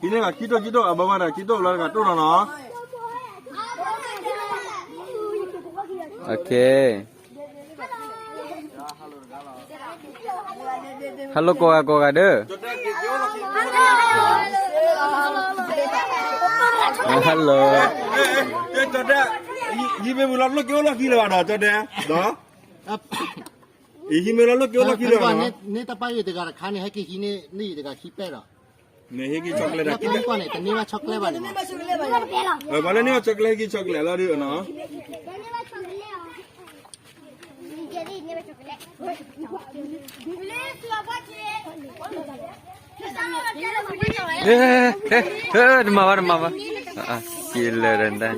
ဟံးန့ၢ်ဂၤခံတိၢ်ခံတိၢ် အဘၣ်ဘၣ်ဒီးခံတိၢ်လီၤတဂၤတိၢ်နီၤနီၤ. Hello ကိးဂၤကိးဂၤဒီး Hello. ဟံးမ့ၢ်လီၤလိၣ်က့ၤအိၣ်လီၢ်ခံလၢၤဘၣ်ဒီး ကၠီတဲဒီး ဟံးမ့ၢ်လီၤလိၣ်က့ၤအိၣ်လီၢ်ခံလၢၤဘၣ်နီၤ. န့ၢ်တၢ်ပၢ်ယတဂၤတခါန့ၣ် ဟဲက့ၤဟံးန့ၢ်န့ၢ်ယတဂၤခံပဲၢ်ဒီး န့ၢ်ဟ့ၣ်က့ၤ chocolate ဒီးခံန့ၣ်ကွၢ်န့ၣ် တန့ၢ်ဘၣ် chocolate ဘၣ်န့ၣ်မး. ပှၤလၢန့ၢ်ဘၣ် chocolate ဟ့ၣ်က့ၤ chocolate လီၤဒုးနီၤ. တမၤဘၣ် တမၤဘၣ်. က့ၤလၢာ်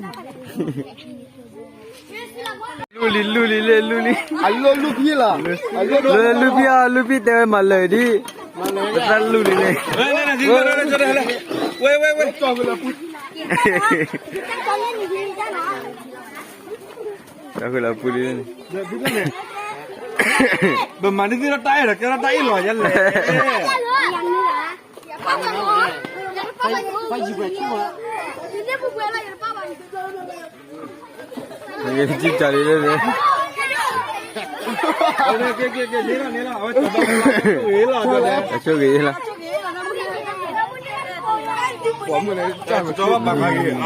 ဒီး လူလံ လူလံ လၢလူလံ, အလူဖံလီၤ, လူဖံအီၤ လူဖံတဲဝဲမၤလၢာ်ဒံး, ပသးလူလံန့ၣ်, ဝဲဝဲဝဲ, ကၠီဃုာ်လီၤပူၤလံန့ၣ်, ပမၤဒ်သိးဒီးတၢ်အဲၣ်ဒီး ကဲထီၣ်တၢ်အ့ၣ်လီၤယဲလဲၣ်. ကၠံကၠီလံလၢန့ၣ်, အဆိၣ်ဂ့ၤလီၤ, ဘၣ်ဘၣ်နီၤ, ဘၣ်ဘၣ်, ဘၣ်ဘၣ်,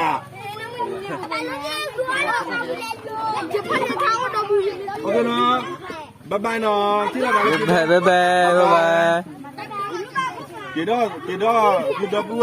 က့ၤဒီး က့ၤဒီး က့ၤဒီးပုၢ်ဝဲၢ်